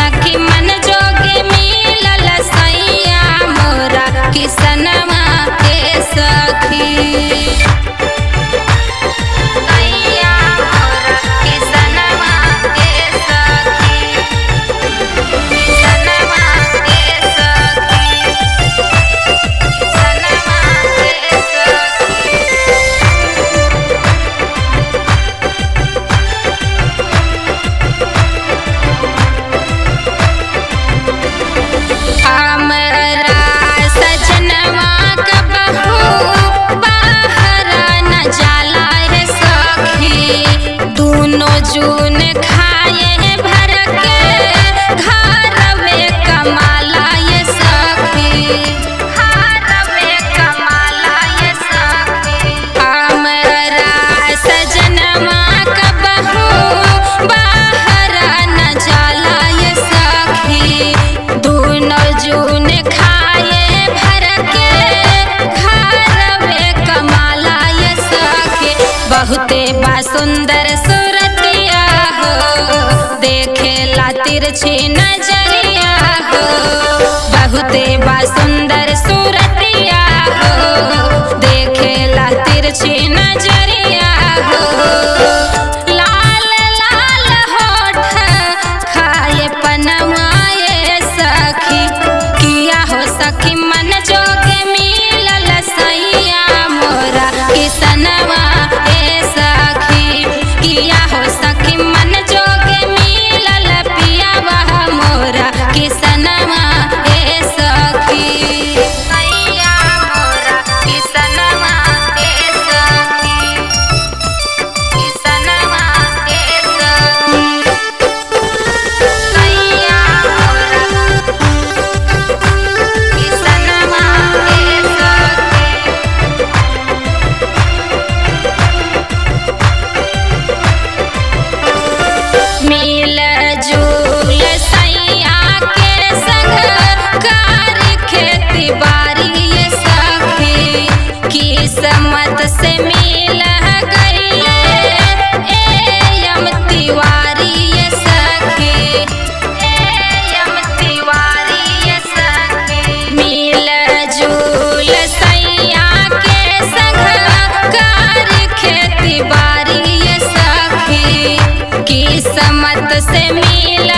सखी मन जोगे मिलल सैया मोरा किसनवा ए सखी। सैया मोरा किसनवा ए सखी, किसनवा ए सखी, किसनवा ए सखी। हमरा सजनवा कबहू बाहर न जाला हे सखी, दूनो जून खाए भर के घर में कमाला ये सखी, घर में कमाला ये सखी। हमरा सजनवा कबहू बाहर न जाला ये सखी, दूनो जून खाए भर के घर में कमाला ये सखी। बहुते बा सुंदर सूरतिया हो, देखेला तिरछी नजरिया हो। बहुते बा सुंदर सूरतिया हो, देखेला तिरछी नजरिया हो। लाल लाल होठ खाए पनवाए सखी, किया हो सखी मन जोगे मिलल सैया मोरा किसनवा ए सखी। किया हो सखी मन जोगे मिलल पियावा मोरा किसनवा ए सखी। सैया मोरा किसनवा ए सखी, किसनवा ए सखी। सैया मोरा किसनवा ए सखी। मिल जुल सैया के संग कार खेती बारी ये सखी, किस्मत से मिल गईले ए यम तिवारी ये सखी, ए यम तिवारी ये सखी। मिल जुल सैया के संग कार खेती बारी ये सखी, किस्मत से मिल